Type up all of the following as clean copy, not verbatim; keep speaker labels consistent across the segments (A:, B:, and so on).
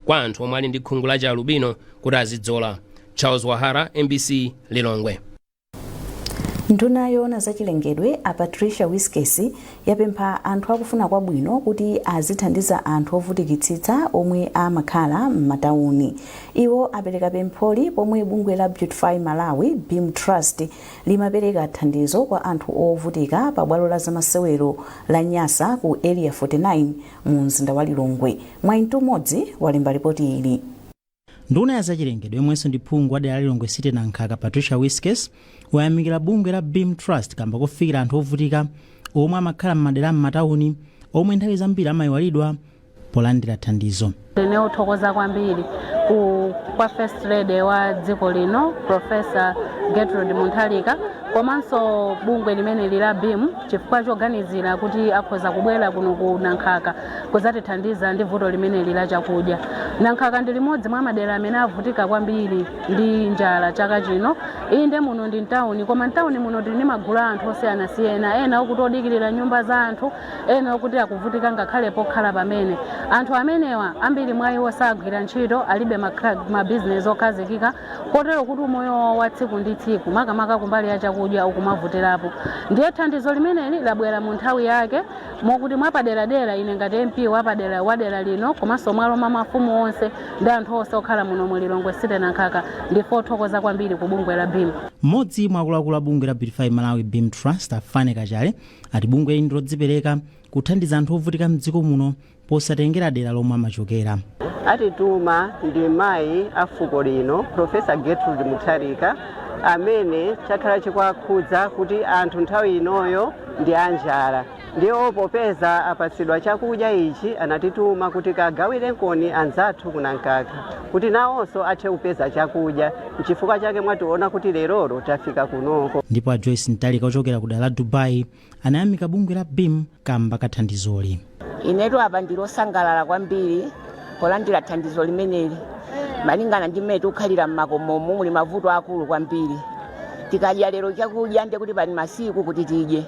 A: Kwa anthu omwe ali ndi khungu la chialubino kuti azidzola. Charles Wahara, MBC, Lilongwe.
B: Nduna yoona zachilengedwe a Patricia Wiskes yapempha anthu akufuna kwabwino kuti azithandiza anthu ovutikitsitsa omwe amakhala m'matawuni. Iwo apereka pempholi pomwe bungwe la Beautify Malawi Beam Trust limapereka thandizo kwa anthu ovutika pa bwalo la zamasewero la Nyasa ku Area 49 mu mzinda wa Lilongwe. Mwaintumodzi walemba ripoti ili.
C: Nduna ya zachilengedwe yomwenso ndi phungu wa dera la Lilongwe City Nankhaka, Patricia Wiskes, wayamikira bungwe la Beam Trust kamba kofikira anthu ovutika omwe amakhala m'madera m'matawuni omwe nthawi zambiri amayiwalidwa polandira thandizo.
D: Ndine othokoza kwambiri kwa First Lady wa dziko lino, Professor Gertrude Mutharika, komanso bungwe limene la BEAM chifukwa choganizira kuti akhoza kubwera kuno ku Nankhaka kudzatithandiza ndi vuto limeneli la chakudya. Nankhaka ndi limodzi mwa madera amene avutika kwambiri ndi njala chaka chino. Inde, muno ndi mtawuni, koma mtawuni muno tili ndi magulu a anthu osiyanasiyana, ena okuti odikirira nyumba za anthu, ena okuti akuvutika ngakhale pokhala pamene. Anthu amenewa, ambiri mwa iwo sagwira ntchito, alibe mabizinesi okhazikika, kotero kuti umoyo wawo wa tsiku ndi tsiku, makamaka kumbali ya chakudya, ukumavutirapo. Ndiye thandizo limeneli labwera mu nthawi yake, mokuti mwapaderadera ine ngati MP wapadera wadera lino, komanso mwalo mwa mafumu onse ndi anthu onse okhala muno mu Lilongwe City Nankhaka, ndife othokoza kwambiri ku bungwe la BEAM.
C: Mmodzi mwa akuluakulu a bungwe la Beautify Malawi Beam Trust, Afane Kachale, ati bungwe ili ndilodzipereka kuthandiza anthu ovutika mdziko muno posatengera dera lomwe amachokera.
E: Atituma ndi mayi a fuko lino, Professor Gertrude Mutharika, amene chakhala chikuwakhudza kuti anthu nthawi inoyo ndi anjala. Ndiwo popeza apatsidwa chakudya ichi, anatituma kuti kagawire nkoni anzathu kuNankaka kuti nawonso athe kupeza chakudya. Nchifukwa chake mwationa kuti lerolo tafika kunoko.
C: Ndipo a Joyce Mtalika ochokera ku dera la Dubai anayamika bungwe la BEAM kamba kathandizoli.
F: Inetu apa ndilosangalala kwambiri polandira thandizo limeneli, malingana ndi mmene tikukhalira m'makomomu. Muli mavuto akulu kwambiri. Tikadya lero chakudya, ndiye kuti pali masiku kuti tidye.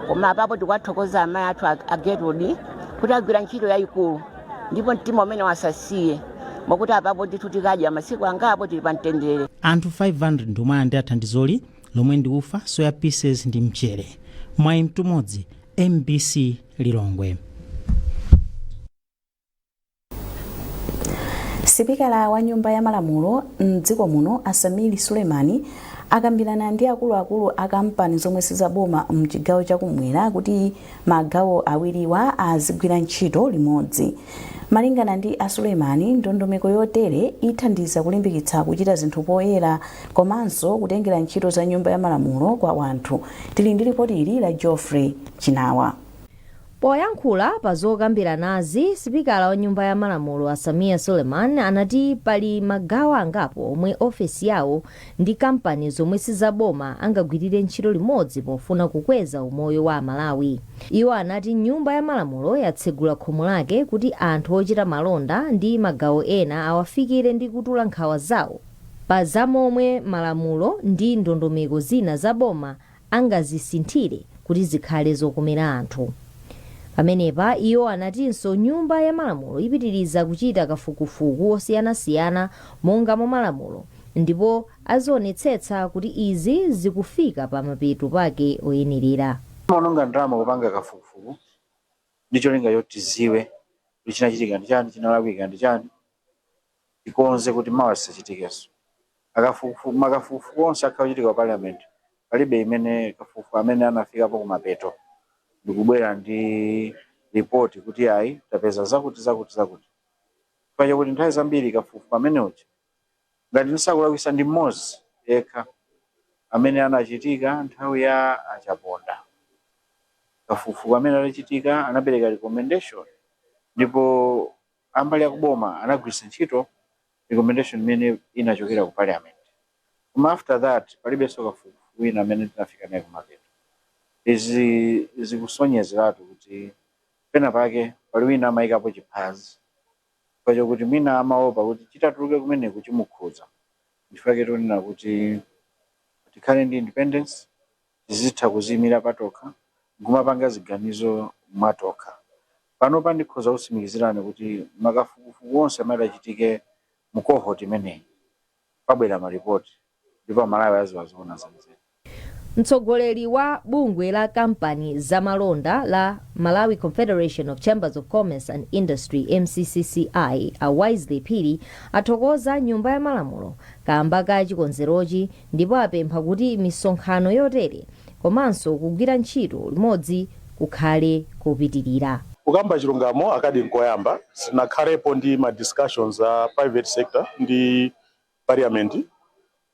F: Koma apapo tikuwathokoza amayi athu a Gertrude kuti agwira ntchito yayikulu, ndipo mtima umene wasasiye, mokuti apapo ndithu tikadya masiku angapo, tili pa mtendere.
C: Anthu 500 ndi omwe alandira thandizoli, lomwe ndi ufa, soya pieces ndi mchere. Mwayi Mtumodzi, MBC, Lilongwe.
B: Sipikala wa Nyumba ya Malamulo mdziko muno a Sameer Suleman akambirana ndi akuluakulu a kampani zomwe sizaboma mchigawo chakumwera kuti magawo awiriwa azigwira ntchito limodzi. Malingana ndi a Suleman, ndondomeko yotere ithandiza kulimbikitsa kuchita zinthu poyera komanso kutengera ntchito za Nyumba ya Malamulo kwa wanthu. Tili ndi ripoti ili la Geoffrey Chinawa.
G: Poyankhula pa zokambiranazi, sipikala wa Nyumba ya Malamulo a Sameer Suleman anati pali magawo angapo omwe ofesi yawo ndi kampani zomwe sizaboma angagwirire ntchito limodzi pofuna kukweza umoyo wa Amalawi. Iwo anati Nyumba ya Malamulo yatsegula khomo lake kuti anthu ochita malonda ndi magawo ena awafikire ndi kutula nkhawa zawo pa zamomwe malamulo ndi ndondomeko zina za boma angazisinthire kuti zikhale zokomera anthu. Pamenepa iwo anatinso Nyumba ya Malamulo ipitiriza kuchita kafukufuku osiyanasiyana monga mwa malamulo, ndipo azionetsetsa kuti izi zikufika pa mapeto pake oyenerera.
H: Timaononga ndalama kupanga kafukufuku ndi cholinga choti tiziwe kuti chinachitika ndi chani, chinalakwika ndi chani, tikonze kuti mawa zisachitikenso. Akafukufuku, makafukufuku onse akhala kuchitika ku Parliament, palibe imene kafukufuku amene anafikapo kumapeto ndikubwera ndi ripoti kuti ayi, tapeza zakuti, zakuti, zakuti, chifukwa chakuti nthawi zambiri kafukufuku amene uja, ngati ndisakulakwisa, ndi mmodzi yekha amene anachitika nthawi ya aChaponda. Kafukufuku amene anachitika anapereka recommendation, ndipo ambali akuboma anagwiritsa ntchito recommendation imene inachokera ku Parliament. Koma after that palibenso kafukufuku wina amene tinafika naye kumapeto. Izi zikusonyezeratu kuti pena pake pali wina amayikapo chiphazi, chifukwa chokuti mwina amaopa kuti chitatuluke kumeneku chimukhudza. Chifukwa chake tonena kuti tikhale ndi independence, tizitha kuziyimira patokha nkumapanga ziganizo mwatokha. Panopa ndikhoza kutsimikizirani kuti makafukufuku onse amene achitike mu cohort imeneyi, pabwera maripoti ndipo Amalawi aziwa zoona zenizeni.
G: Mtsogoleri wa bungwe la kampani zamalonda la Malawi Confederation of Chambers of Commerce and Industry, MCCCI, a Wisely Phiri, athokoza Nyumba ya Malamulo kamba ka chikonzerochi ndipo apempha kuti misonkhano yotere komanso kugwira ntchito limodzi kukhale kopitirira.
I: Kukamba chilungamo, akadi nkoyamba sinakhalepo ndi ma discussions a private sector ndi parliament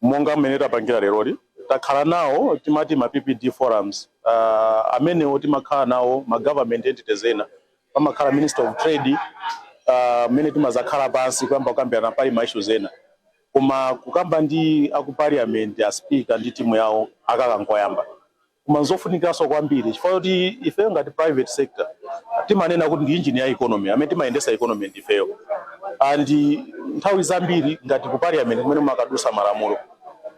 I: monga mmene tapangira leroli. Takhala nawo, timati ma PPD forums, amenewo timakhala nawo ma government entities ena, pamakhala Minister of Trade, mmene timazakhala pansi kuyamba kukambirana pali ma issues ena. Koma kukamba ndi aku parliament, a speaker ndi timu yawo, akaka nkoyamba. Koma nzofunikiranso kwambiri chifukwa kuti ifeyo ngati private sector timanena kuti ndi engine ya economy, amene timayendesa economy ndifeyo. And nthawi zambiri ngati ku parliament kumene mumakadusa malamulo,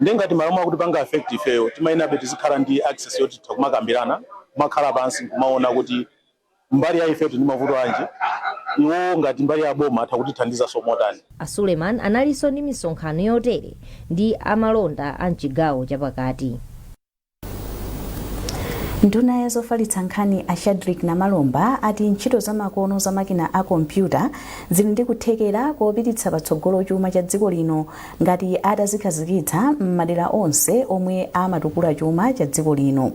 I: ndi ngati malamulo akuti panga affect ifeyo, timayenabe tizikhala ndi access yoti titha kumakambirana, kumakhala pansi kumaona kuti mbali ya ifeyo ndi mavuto anji, iwo ngati mbali ya boma atha kutithandizanso motani.
G: A Suleiman analinso ndi misonkhano yotere ndi amalonda a mchigawo chapakati.
B: Nduna ya zofalitsa nkhani a Shadrick Namalomba ati ntchito zamakono za makina a kompyuta zili ndi kuthekera kopititsa patsogolo chuma cha dziko lino ngati atazikhazikitsa m'madera onse omwe amatukula chuma cha dziko lino.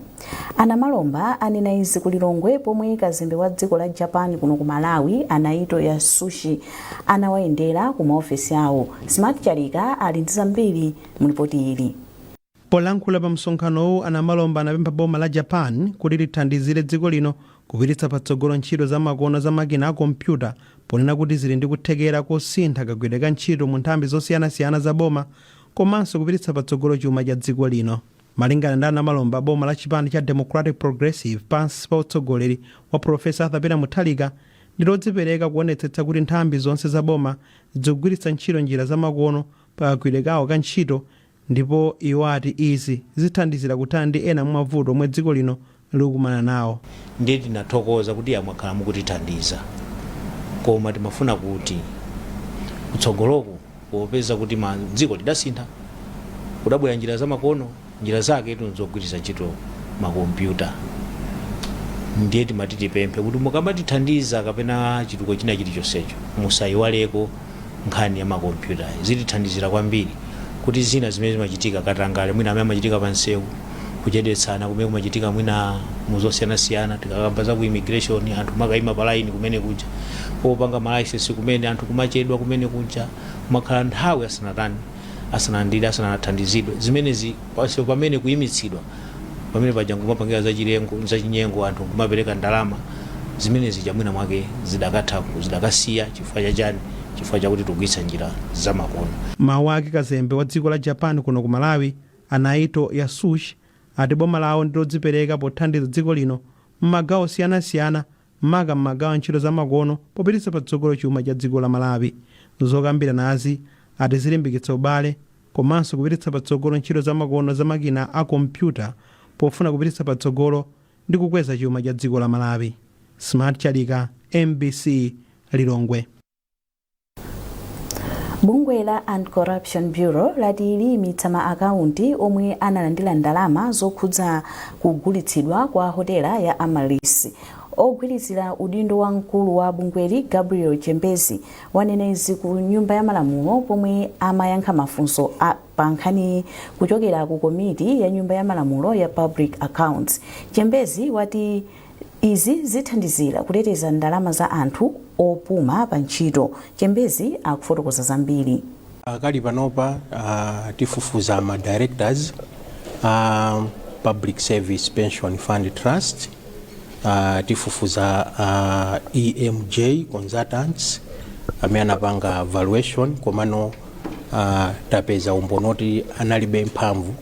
B: A Namalomba anena izi ku Lilongwe pomwe kazembe wa dziko la Japan kuno ku Malawi, a Naito Yasushi, anawayendera ku maofesi awo. Smart Chalika ali ndi zambiri mu ripoti ili.
J: Polankhula pa msonkhanowu, a Namalomba anapempha boma la Japan kuti lithandizire dziko lino kupititsa patsogolo ntchito zamakono za makina a kompyuta, ponena kuti zili ndi kuthekera kosintha kagwiridwe ka ntchito mu nthambi zosiyanasiyana za boma komanso kupititsa patsogolo chuma cha dziko lino. Malingana ndi a Namalomba, boma la chipani cha Democratic Progressive pansi pa utsogoleri wa Profesa Arthur Peter Mutharika ndi lodzipereka kuonetsetsa kuti nthambi zonse za boma zikugwiritsa ntchito njira zamakono pakagwiridwe kawo ka ntchito, ndipo iwo ati izi zithandizira kuthana ndi ena mwa mavuto omwe dziko lino likukumana nawo.
K: Ndiye tinathokoza kuti mwakhala mukutithandiza, koma timafuna kuti kutsogoloku, popeza kuti dziko lidasintha, kudabwera njira zamakono, njira zake zogwiritsa ntchito makompyuta, ndiye timati tipemphe kuti mukamatithandiza kapena chitukuko china chilichonsecho, musayiwaleko nkhani ya makompyuta. Zitithandizira kwambiri kuti zina zimene zimachitika, katangale mwina amene amachitika pansewu, kuchedwetsana kumene kumachitika mwina muzosiyanasiyana, tikakamba za ku immigration, anthu makayima pa line kumene kuja, popanga ma license kumene anthu kumachedwa kumene kuja, kumakhala nthawi asanatani, asanalandire, asanathandizidwe, zimenezi pansewu pamene kuyimitsidwa pamene paja nkumapangira zachilengo, zachinyengo, anthu nkumapereka ndalama, zimenezi chamwina mwake zidakatha, zidakasiya. Chifukwa chachani? Chifukwa chakuti tikugwiritsa njira zamakono.
J: Mawu ake, kazembe wa dziko la Japan kuno ku Malawi, a Naito Yasushi, ati boma lawo ndi lodzipereka pothandiza dziko lino m'magawo osiyanasiyana, maka m'magawo a ntchito zamakono, popititsa patsogolo chuma cha dziko la Malawi. Zokambiranazi ati zilimbikitsa ubale komanso kupititsa patsogolo ntchito zamakono za makina a kompyuta pofuna kupititsa patsogolo ndi kukweza chuma cha dziko la Malawi. Smart Chalika, MBC, Lilongwe.
B: Bungwe la Anti-Corruption Bureau lati liyimitsa ma akaunti omwe analandira ndalama zokhudza kugulitsidwa kwa hotela ya Amaryllis. Ogwirizira udindo wa mkulu wa bungweli, Gabriel Chembezi, wanena izi ku Nyumba ya Malamulo pomwe amayankha mafunso pa nkhani kuchokera ku komiti ya Nyumba ya Malamulo ya Public Accounts. Chembezi wati izi zithandizira kuteteza ndalama za anthu opuma pa ntchito. Chembezi akufotokoza zambiri.
L: Akali panopa tifufuza ma directors a Public Service Pension Fund Trust, tifufuza EMJ Consultants amene anapanga valuation, komano tapeza umboni oti analibe mphamvu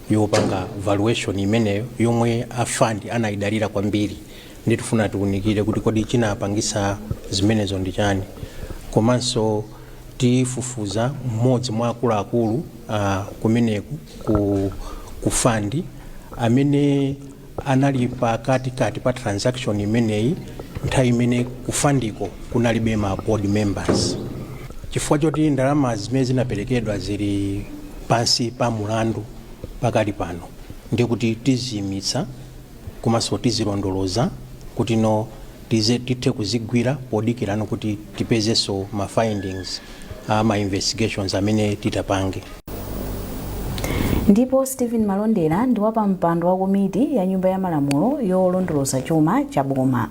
L: yopanga valuation imeneyo yomwe a fund anayidalira kwambiri. Ndi tifuna tiunikire kuti kodi chinapangisa zimenezo ndi chani. Komanso tifufuza mmodzi mwa akuluakulu kumeneku ku fund amene anali pakatikati pa transaction imeneyi. Nthawi imene ku fundiko kunalibe ma board members, chifukwa choti ndalama zimene zinaperekedwa zili pansi pa mulandu pakali pano, ndiye kuti tiziyimitsa komanso tizilondoloza kuti no tithe kuzigwira podikirano kuti tipezenso ma findings a ma investigations amene titapange.
B: Ndipo Stephen Malondera ndi wapampando wa komiti ya Nyumba ya Malamulo yolondoloza chuma cha boma.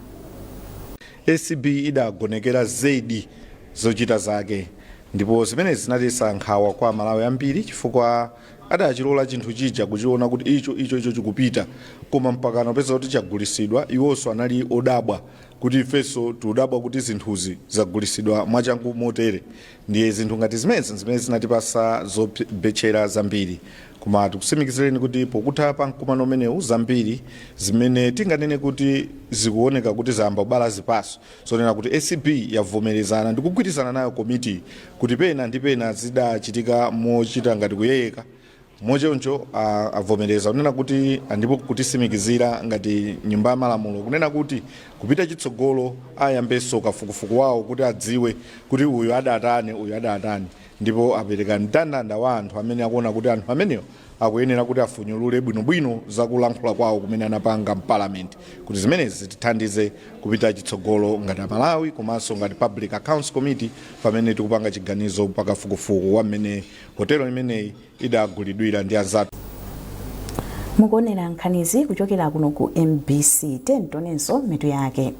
M: ACB idagonekera zedi zochita zake, ndipo zimenezi zinadzetsa nkhawa kwa Amalawi ambiri, chifukwa adachilola chinthu chija kuchiona kuti icho icho icho chikupita, koma mpakana upeza kuti chagulisidwa. Iwonso anali odabwa kuti ifenso tiudabwa kuti zinthuzi zagulisidwa mwachangu motere. Ndiye zinthu ngati zimenezi zimene zinatipasa zobetchera zambiri, koma tikutsimikizireni kuti pokutha pa mkumano umenewu, zambiri zimene tinganene kuti zikuoneka kuti zayamba kubala zipaso, zonena kuti ACB yavomerezana ndi kugwirizana nayo komiti kuti pena ndi pena zidachitika mochita ngati kuyeyeka mochoncho, avomereza kunena kuti, ndipo kutisimikizira ngati Nyumba ya Malamulo kunena kuti kupita chitsogolo ayambenso kafukufuku wawo kuti adziwe kuti uyu adatani, uyu adatani, ndipo apereka mndandanda wa anthu amene akuona kuti anthu amenewo akuyenera kuti afunyulule bwinobwino zakulankhula kwawo kumene anapanga mpalamenti, kuti zimenezi zitithandize kupita chitsogolo ngati Amalawi komanso ngati Public Accounts Committee pamene tikupanga chiganizo pakafukufuku wa mmene hotelo imeneyi idagulidwira ndi anzathu.
B: Mukuonera nkhanizi kuchokera kuno ku MBC. Tionenso mitu yake.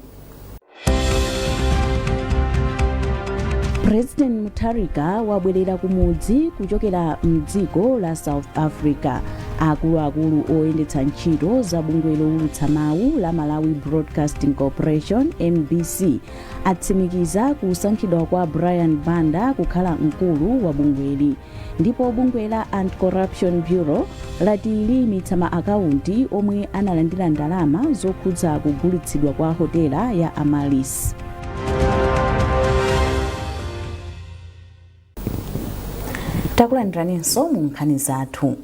B: President Mutharika wabwerera kumudzi kuchokera mdziko la South Africa. Akuluakulu oyendetsa ntchito za bungwe lowulutsa mawu la Malawi Broadcasting Corporation, MBC, atsimikiza kusankhidwa kwa Brian Banda kukhala mkulu wa bungweli. Ndipo bungwe la Anti-Corruption Bureau lati liyimitsa ma akaunti omwe analandira ndalama zokhudza kugulitsidwa kwa hotela ya Amaryllis. Takulandiraninso mu nkhani zathu.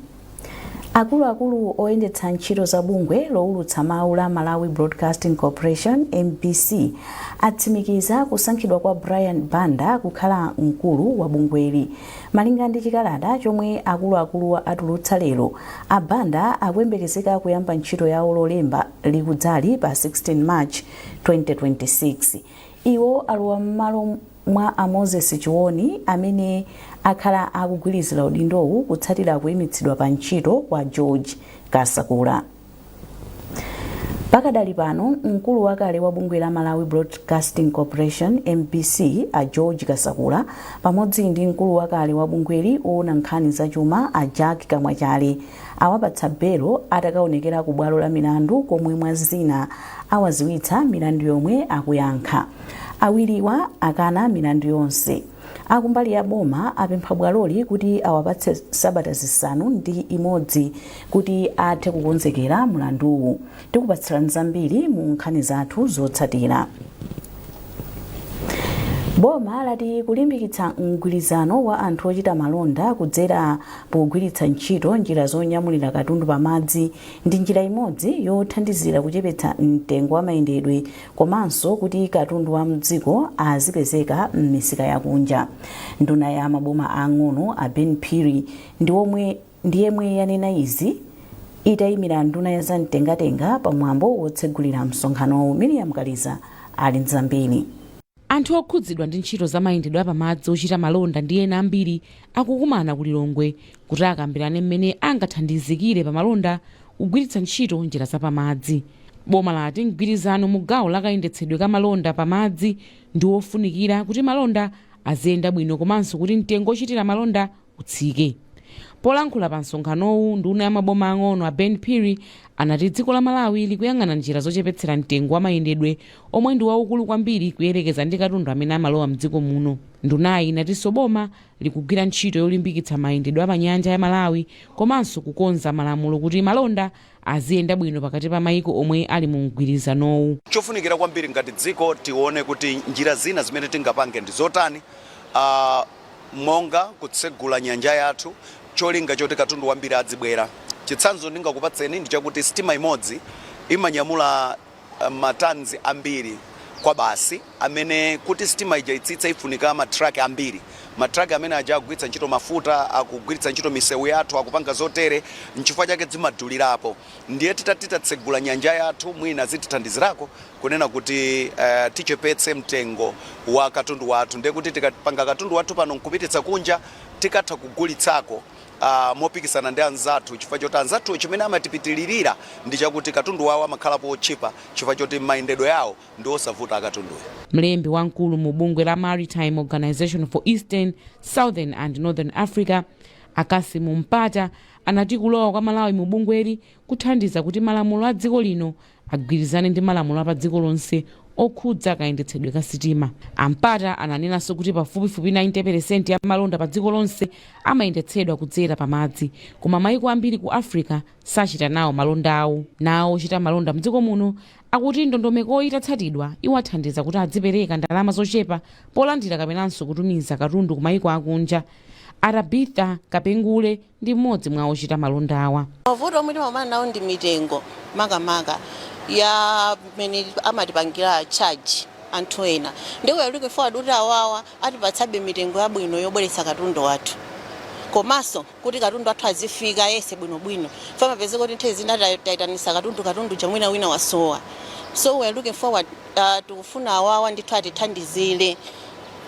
B: Akuluakulu oyendetsa ntchito za bungwe lowulutsa mawu la Malawi Broadcasting Corporation, MBC, atsimikiza kusankhidwa kwa Brian Banda kukhala mkulu wa bungweli. Malinga ndi chikalata chomwe akuluakuluwa atulutsa lero, a Banda akuyembekezeka kuyamba ntchito yawo Lolemba likudzali pa 16 March 2026. Iwo alowa m'malo mwa a Moses Chiwoni amene akhala akugwirizira udindowu kutsatira kuyimitsidwa pa ntchito kwa George Kasakula. Pakadali pano, mkulu wakale wa bungwe la Malawi Broadcasting Corporation, MBC, a George Kasakula, pamodzi ndi mkulu wakale wa bungweli owona nkhani zachuma a Jack Kamwachale awapatsa belo atakaonekera ku bwalo la milandu, komwe mwa zina awaziwitsa milandu yomwe akuyankha. Awiriwa akana milandu yonse. Akumbali ya boma apempha bwaloli kuti awapatse sabata 6 kuti athe kukonzekera mlanduwu. Tikupatsirani zambiri mu nkhani zathu zotsatira. Boma lati kulimbikitsa mgwirizano wa anthu ochita malonda kudzera pogwiritsa ntchito njira zonyamulira katundu pamadzi ndi njira imodzi yothandizira kuchepetsa mtengo wa mayendedwe komanso kuti katundu wa mdziko azipezeka m'misika yakunja. Nduna ya maboma ang'ono a Ben Phiri ndi yemwe yanena izi itayimira nduna ya zamtengatenga pamwambo wotsegulira msonkhanowu. Miriam Kaliza ali nzambiri.
N: Anthu okhudzidwa ndi ntchito za mayendedwe apamadzi, ochita malonda ndi ena ambiri akukumana ku Lilongwe kuti akambirane mmene angathandizikire pa malonda kugwiritsa ntchito njira zapamadzi. Boma lati mgwirizano mu gawo la kayendetsedwe ka malonda pamadzi ndi wofunikira kuti malonda aziyenda bwino komanso kuti mtengo ochitira malonda utsike. Polankhula pa msonkhanowu, nduna ya maboma ang'ono a Ben Phiri anati dziko la Malawi likuyang'ana njira zochepetsera mtengo wa mayendedwe omwe ndi waukulu kwambiri kuyerekeza ndi katundu amene amalowa mdziko muno. Ndunayi inatinso boma likugwira ntchito yolimbikitsa mayendedwe apanyanja ya Malawi komanso kukonza malamulo kuti malonda aziyenda bwino pakati pa mayiko omwe ali mu mgwirizanowu.
O: Chofunikira kwambiri ngati dziko, tione kuti njira zina zimene tingapange ndi zotani, monga kutsegula nyanja yathu cholinga choti katundu wambiri adzibwera. Chitsanzo ndingakupatseni ndi chakuti sitima imodzi imanyamula matons ambiri. Kwa basi amene kuti sitima ija itsitse ifunika matraki ambiri. Matraki amene aja akugwiritsa ntchito mafuta, akugwiritsa ntchito misewu yathu, akupanga zotere, nchifukwa chake zimadulirapo. Ndiye titati tatsegula nyanja yathu, mwina zitithandizirako kunena kuti tichepetse mtengo wa katundu wathu. Ndiye kuti tikapanga katundu wathu pano nkupititsa kunja, tikatha kugulitsako mopikisana ndi anzathu, chifukwa choti anzathu chimene amatipitilirira ndi chakuti katundu wawo amakhalapo otchipa chifukwa choti mayendedwe yawo ndi osavuta akatunduyo.
N: Mlembi wamkulu mu bungwe la Maritime Organization for Eastern, Southern and Northern Africa, Akasimu Mpata, anati kulowa kwa Malawi mu bungweli kuthandiza kuti malamulo a dziko lino agwirizane ndi malamulo a pa dziko lonse okhudza kayendetsedwe ka sitima. Ampata ananenanso kuti pafupifupi 90% ya malonda pa dziko lonse amayendetsedwa kudzera pamadzi, koma maiko ambiri ku Africa sachita nawo malonda awo. Nawo ochita malonda mdziko muno akuti ndondomekoyi itatsatidwa iwathandiza kuti adzipereka ndalama zochepa polandira kapenanso kutumiza katundu ku maiko akunja. Arabitha Kapengule ndi mmodzi mwa ochita malonda awa.
P: Mavuto omwe timakumana nawo ndi mitengo, makamaka ya mmene amatipangira charge anthu ena. Ndiye we are looking forward kuti awawa atipatsabe mitengo yabwino yobweretsa katundu wathu, komanso kuti katundu wathu azifika yese bwinobwino. Pamapezeka kuti nthawi zina tayitanisa katundu, katundu chamwina wina wasowa. So we are looking forward, tikufuna awawa ndithu atithandizire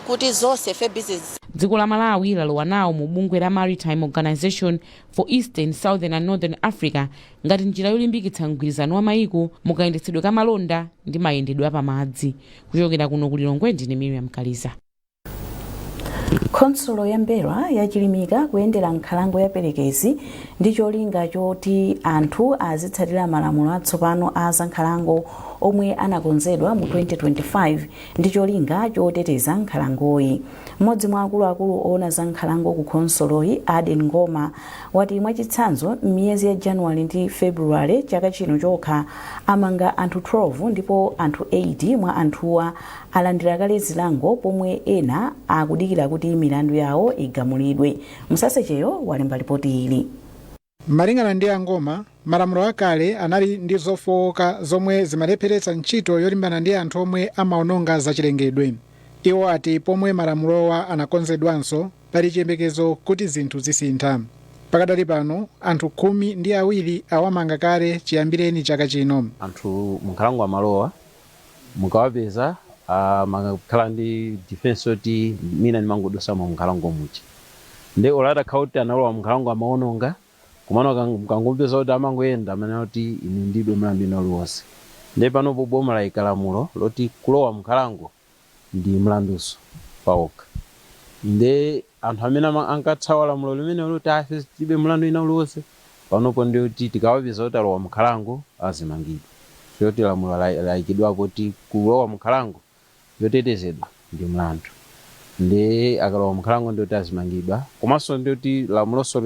P: kuti zonse fe business.
N: Dziko la Malawi lalowa nawo mu bungwe la Maritime Organization for Eastern, Southern and Northern Africa ngati njira yolimbikitsa mgwirizano wa mayiko mukayendetsedwe ka malonda ndi mayendedwe apamadzi. Kuchokera kuno ku Lilongwe, ndine Miriam Kaliza.
B: Khonsolo ya M'mbelwa yachilimika kuyendera nkhalango ya Perekezi ndi cholinga choti anthu azitsatira malamulo atsopano a zankhalango omwe anakonzedwa mu 2025 ndi cholinga choteteza nkhalangoyi. Mmodzi mwa akuluakulu oona za nkhalango ku khonsoloyi, Aden Ngoma, wati mwachitsanzo m'miyezi ya Januwale ndi Februwale chaka chino chokha amanga anthu 12, ndipo anthu 8 mwa anthuwa alandira kale zilango, pomwe ena akudikira kuti milandu yawo igamulidwe. Musasecheyo walemba ripoti ili.
Q: Malingana ndi Angoma, malamulo akale anali ndi zofowoka zomwe zimalepheretsa ntchito yolimbana ndi anthu omwe amaononga zachilengedwe. Iwo ati pomwe malamulowa anakonzedwanso, pali chiyembekezo kuti zinthu zisintha. Pakadali pano anthu 12 awamanga kale chiyambireni chaka chino.
R: Anthu munkhalango amalowa, mukawapeza amakhala ndi defense yoti mina ndimangodusamo munkhalango muja. Nde olo atakhala kuti analowa munkhalango amaononga, komano mukangomupeza kuti amangoyenda, amanena kuti ine ndilibe mlandu ina uliwonse. Nde panopo boma layika lamulo loti kulowa munkhalango ndi mlandunso pawokha. Nde anthu amene ankathawa lamulo limenelo loti afe tilibe mlandu ina uliwonse, panopo ndi kuti tikawapeza kuti alowa munkhalango azimangidwa, choti lamulo layikidwapo kuti kulowa munkhalango yotetezedwa ndi mlandu. Ndi akalowa munkhalango ndi kuti azimangidwa. Komanso ndi kuti lamulonso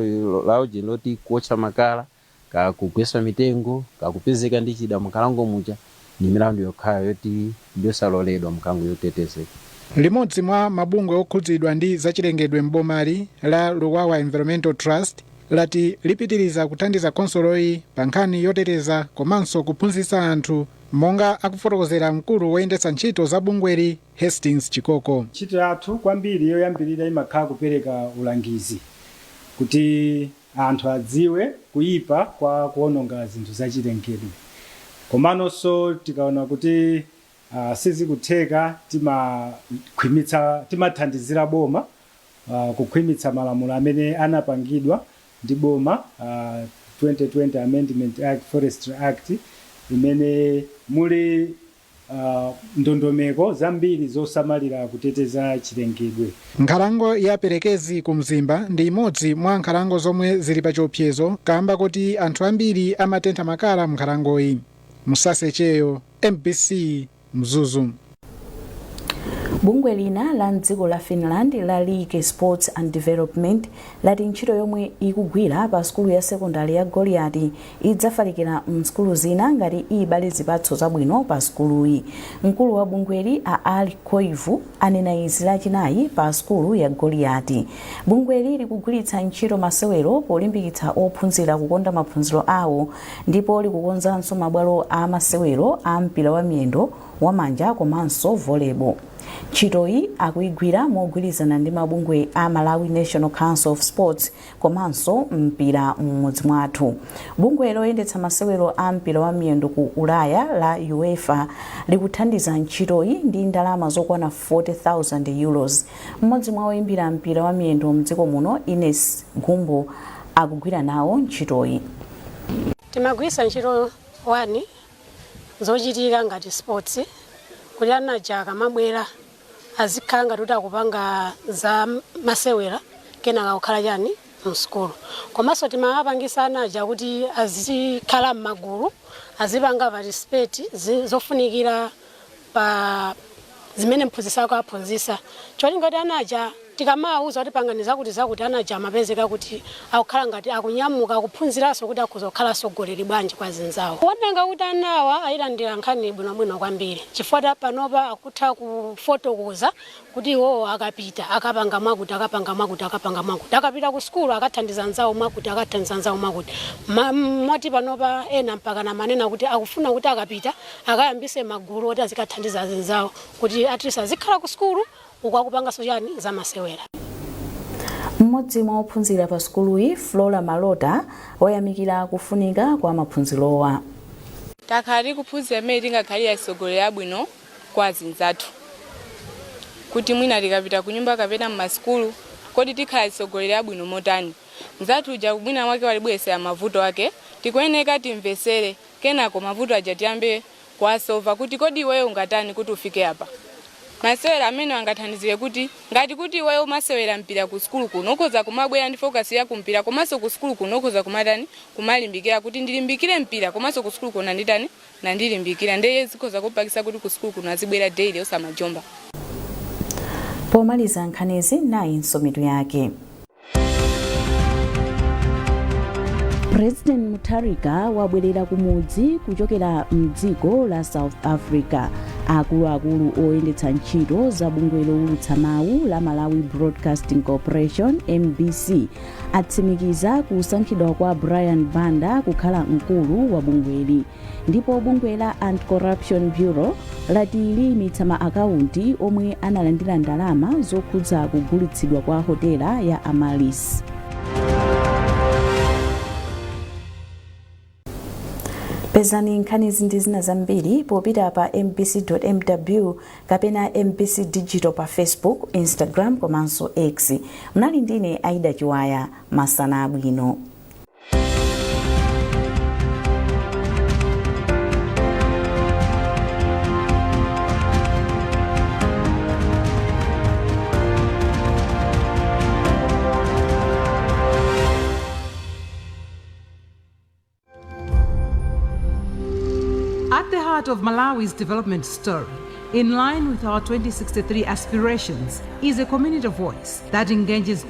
R: laujeni loti kuotcha makala, kakugwetsa mitengo, kakupezeka ndi chida munkhalango muja ndi milandu yokhayo yoti ndiyosaloledwa munkhalango yotetezeka.
Q: Limodzi mwa mabungwe okhudzidwa ndi zachilengedwe m'bomali la Luwawa Environmental Trust lati lipitiriza kuthandiza khonsoloyi pa nkhani yoteteza komanso kuphunzitsa anthu, monga akufotokozera mkulu woyendetsa ntchito za bungweli, Hastings Chikoko.
S: Ntchito yathu kwambiri yoyambirira imakhala kupereka ulangizi kuti anthu adziwe kuyipa kwa kuononga zinthu zachilengedwe. Komanso tikaona kuti sizikutheka, timakhwimitsa, timathandizira boma kukhwimitsa malamulo amene anapangidwa ndi boma, 2020 Amendment Act, Forestry Act, imene muli ndondomeko zambiri zosamalira kuteteza chilengedwe.
Q: Nkhalango ya Perekezi ku Mzimba ndi imodzi mwa nkhalango zomwe zili pa chiopsezo kamba kuti anthu ambiri amatentha makala m'nkhalangoyi. Musasecheyo, MBC, Mzuzu.
B: Bungwe lina la mdziko la Finland la Liike Sports and Development lati ntchito yomwe ikugwira pa sukulu ya sekondari ya Goliati idzafalikira msukulu zina ngati ibale zipatso zabwino pa sukuluyi. Mkulu wa bungweli, a Ali Koivu, anena izi Lachinayi pa sukulu ya Goliati. Bungweli likugwiritsa ntchito masewero polimbikitsa ophunzira kukonda maphunziro awo, ndipo likukonzanso mabwalo a masewero a mpira wa miyendo. wamanja komanso volleyball. Ntchitoyi akuyigwira mogwirizana ndi mabungwe a Malawi National Council of Sports komanso Mpira M'mudzi Mwathu. Bungwe loyendetsa masewero a mpira wa miyendo ku Ulaya la UEFA likuthandiza ntchitoyi ndi ndalama zokwana €40,000. Mmodzi mwa oyimbira mpira wa miyendo mdziko muno, Ines Gumbo, akugwira nawo ntchitoyi.
T: Timagwiritsa ntchito wani zochitika ngati sports kuti ana aja akamabwera azikhala ngati kuti akupanga za masewera, kenaka kukhala chani msukulu. Komanso timawapangisa ana aja kuti azikhala m'magulu, azipanga participate zofunikira pa zimene mphunzitsi akuwaphunzitsa, cholinga kuti ana aja tikamawauza kuti pangani zakuti zakuti, ana aja amapezeka kuti akukhala ngati akunyamuka, akuphunziranso kuti akhoza kukhala atsogoleri bwanji kwa zinzawo. Kuoneka kuti anawa ayilandira nkhani bwinobwino kwambiri, chifukwa panopa akutha kufotokoza kuti iwowo akapita akapanga mwakuti, akapanga mwakuti, akapanga mwakuti, akapita ku sukulu akathandiza anzawo mwakuti, akathandiza anzawo mwakuti. Moti panopa ena mpaka namanena kuti akufuna kuti akapita akayambise magulu oti azikathandiza azinzawo, kuti at least azikhala ku sukulu uku akupanganso chani zamasewera.
B: Mmodzi mwa ophunzira pa sukuluyi, Flora Malota, wayamikira kufunika kwa maphunzirowa.
U: Takhala tikuphunzira mmene tingakhalire atsogoleri abwino kwa azinzathu, kuti mwina tikapita kunyumba kapena mmasukulu, kodi tikhala atsogoleri abwino motani? Mzathu uja mwina mwake walibweresera mavuto ake, tikuyeneka timvesere, kenako mavuto aja tiyambe kuwasova kuti kodi iweyo ungatani kuti ufike apa. Masewera amene angathandizire kuti ngati kuti iweyo umasewera mpira ku sukulu kuno, ukhoza kumabwera ndi focus ya kumpira, komanso ku sukulu kuno ukhoza kumatani, kumalimbikira kuti ndilimbikire mpira, komanso ku sukulu kuno nditani, nandilimbikira, ndiye zikhoza kupangisa kuti ku sukulu kuno azibwera daily osamajomba.
B: Pomaliza nkhanizi, nayinso mitu yake. President Mutharika wabwerera kumudzi kuchokera mdziko la South Africa. Akuluakulu oyendetsa ntchito za bungwe lowulutsa mawu la Malawi Broadcasting Corporation, MBC, atsimikiza kusankhidwa kwa Brian Banda kukhala mkulu wa bungweli. Ndipo bungwe la Anti-Corruption Bureau lati liyimitsa ma akaunti omwe analandira ndalama zokhudza kugulitsidwa kwa hotela ya Amaryllis. Pezani nkhanizi ndi zina zambiri popita pa mbc.mw kapena MBC Digital pa Facebook, Instagram komanso X. Mnali ndine Aida Chiwaya. Masana abwino.
V: At the heart of Malawi's development story, in line with our 2063 aspirations, is a community voice that engages